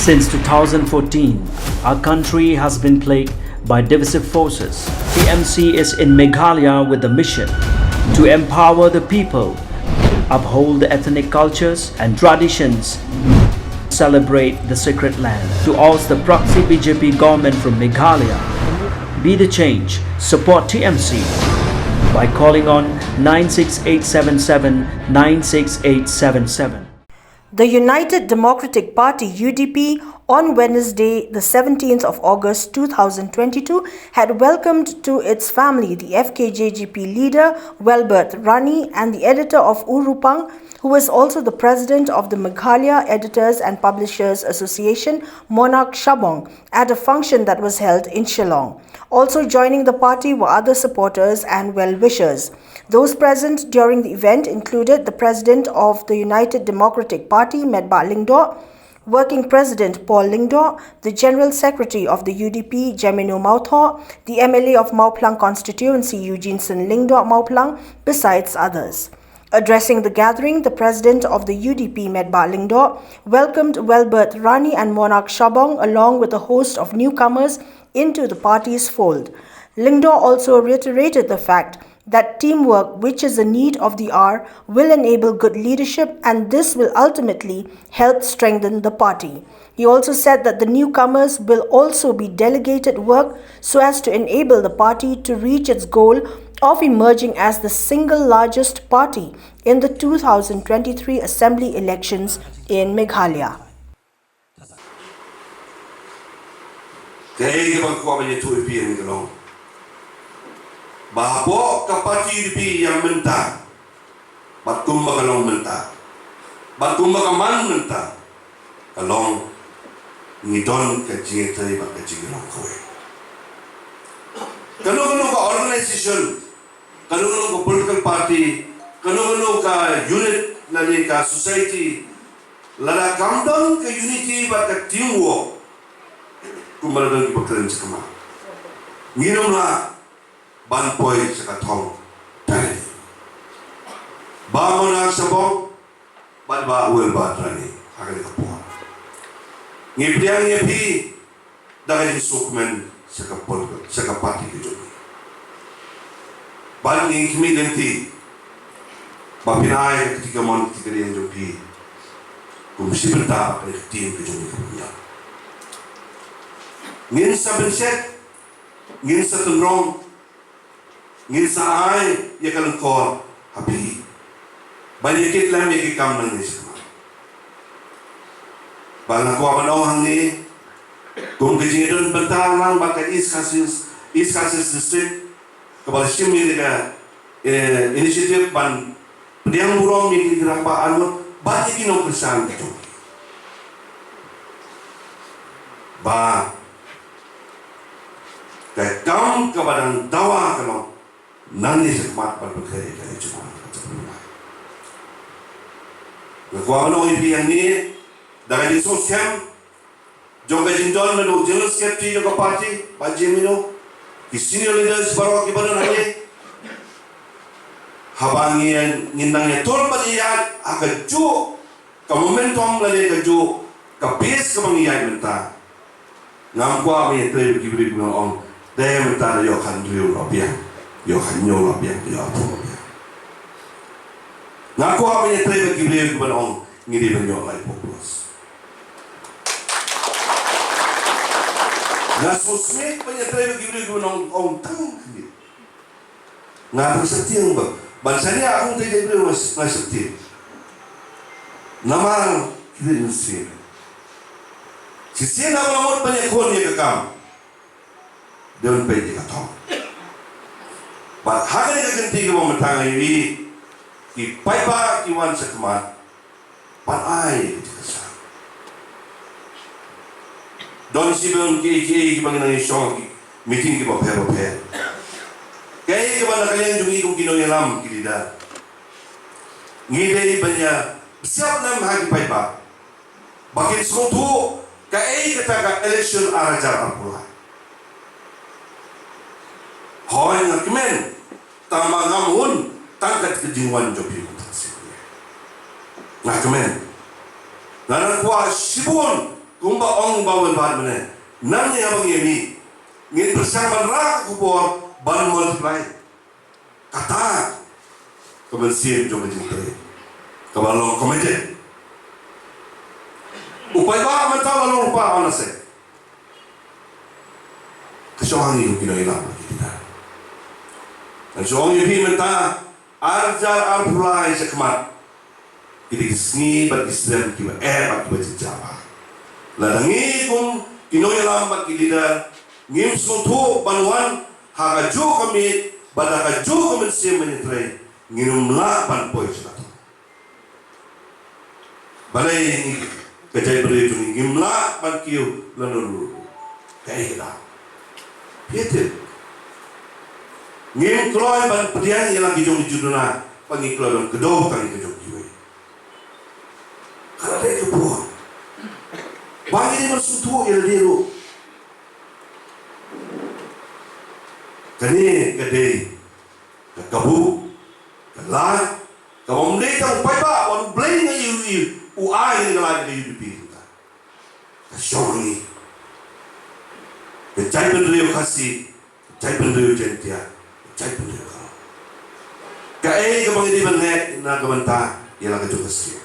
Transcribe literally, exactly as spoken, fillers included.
Since two thousand fourteen, our country has been plagued by divisive forces. T M C is in Meghalaya with the mission to empower the people, uphold the ethnic cultures and traditions, celebrate the sacred land. To oust the proxy B J P government from Meghalaya, be the change, support T M C by calling on nine six eight seven seven nine six eight seven seven. The United Democratic Party, U D P, on Wednesday, the seventeenth of August two thousand twenty-two, had welcomed to its family the F K J G P leader, Welbert Rani, and the editor of Urupang, who is also the president of the Meghalaya Editors and Publishers Association, Monarch Shabong, at a function that was held in Shillong. Also joining the party were other supporters and well-wishers. Those present during the event included the president of the United Democratic Party, Metbah Lyngdoh, Working President Paul Lyngdoh, the General Secretary of the U D P, Jemino Mawthoh, the M L A of Mawphlang Constituency, Eugeneson Lyngdoh Mawphlang, besides others. Addressing the gathering, the president of the U D P, Metbah Lyngdoh, welcomed Welbert Rani and Monarch Shabong, along with a host of newcomers, into the party's fold. Lyngdoh also reiterated the fact that teamwork, which is a need of the hour, will enable good leadership, and this will ultimately help strengthen the party. He also said that the newcomers will also be delegated work so as to enable the party to reach its goal of emerging as the single largest party in the two thousand twenty-three assembly elections in Meghalaya. Kaei kaba nga kwah ban ïathuh ïa phi ka long ba hapoh ka party U D P ïa mynta, bad kumba ka long mynta, bad kumba ka man mynta, ka long ngi don ka jingïatrei bad ka jingïalong kawei. Kano kano ka organisation, kano kano ka political party, kano kano ka unit lane ka society, lada kam don ka unity bad ka teamwork, kumba la don kiba kren sha khmat, ngin ym lah ban poi sha ka thong. Tang ba Monarch Shabong bad ba Welbert Rani ha kane ka por. Ngi pdiang ïa phi da ka jingsngewkmen sha ka por, sha ka party ka jong ngi. Bad ngi khmih lynti ba phin ai ka kti kamon kti kadiang jong phi kum shi bynta ha ka team ka jong ngi ka pynïaid. Ngin sa pynshet, ngin sa tynrong, ngin sa ai ïa ka lyngkor ha phi ban ïa kit lem ïa ki kam nangne shakhmat. Ba nga kwah ban ong hangne, kum ka jingdon bynta lang bad ka East Khasi, East Khasi District, kaba la shim ïa ka, eh, initiative ban pdiang burom ïa ki rangbah arngut bad ïa ki nongkyrshan ki jong ki. Ba ka kam kaba dang dawa ka long nangne shakhmat ban pynkhreh ïa ka jingwan ka jingwan. Nga kwah ban ong ïa phi hangne da ka jingsngewskhem jong ka jingdon na u General Secretary jong ka party, Bah Jemino, ki senior leaders baroh kiba don hangne. Haba ngin, ngin nang ïatur bad ïaid ha kajuh ka momentum lane kajuh ka pace kaba ngi ïaid mynta, ngam kwah ban ïatrei bad ki briew kiba ong, dei mynta la ïoh khathynriew la biang, ïoh khathynñiew la biang, ïoh arphew la biang. Ngam kwah ban ïatrei bad ki briew kiba ong ngi dei ban ïoh laiphew plus. Nga sngewsih ban ïatrei bad ki briew kiba ong, ong tang kane. Nga tang sheptieng ba ban shaniah kum te ki briew, nga sheptieng. Namar ki briew shisien, shisien haba la mut ban ïakhun ïa ka kam, dei ban peit ïa ka thong. Bad ha kane ka kynti kaba mynta nga ïohi ki paidbah ki wan shakhmat ban ai ïa ka jingkyrshan. Don shibun kiei kiei kiba ngi nang ïashong ha ki meeting kiba pher bapher. Kaei kaba na ka liang jong ngi kum ki nongïalam, ki leader, ngi dei ban ïa pynshai lem ha ki paidbah ba kin sngewthuh kaei kata ka election ar hajar arphew lai. Hooid, nga kmen, tang ba ngam hun tang kat ka jingwan jong phi mynta ka sngi. Nga kmen. Nga nang kwah shibun Kumba ong ba wan bad mynne, nangne haba ngi mih, ngin pyrshang ban rah ka khubor ban multiply. Kata ka mynsiem jong ka jingtrei kaba long committed. U paidbah mynta la long lypa, ong lehse. Ka shong ha ngi kum ki nongïalam, ki leader. Ngan shu ong ïa phi mynta, ar hajar arphew lai sha khmat, ki dei ki sngi bad ki snem kiba eh bad kiba jynjar bha. Lada ngi kum ki nongïalam bad ki leader ngim sngewthuh ban wan ha kajuh ka miet bad ha kajuh ka mynsiem ban ïatrei, ngin ym lah ban poi sha ka thong. Balei? Ka jaitbynriew jong ngi, ngim lah ban kiew lano ruh. Kaei kata? Phi tip, ngim kloi ban pdiang ïa la ki jong ki ju duna, ba ngi kloi ban kdew tang ïa ka jong kiwei. Ka la dei ka por ba ngi dei ban sngewthuh ïa lade ruh. Kane ka dei ka kabu, ka lad kaba ym dei tang u paidbah, wat U Blei nga ïohi u ai ïa ka lad ka U D P. Ka shong ha ngi, ka jaitbynriew Khasi, ka jaitbynriew Jaiñtia, ka jaitbynriew Garo. Kaei kaba ngi dei ban leh na ka bynta ïa la ka jong ka state?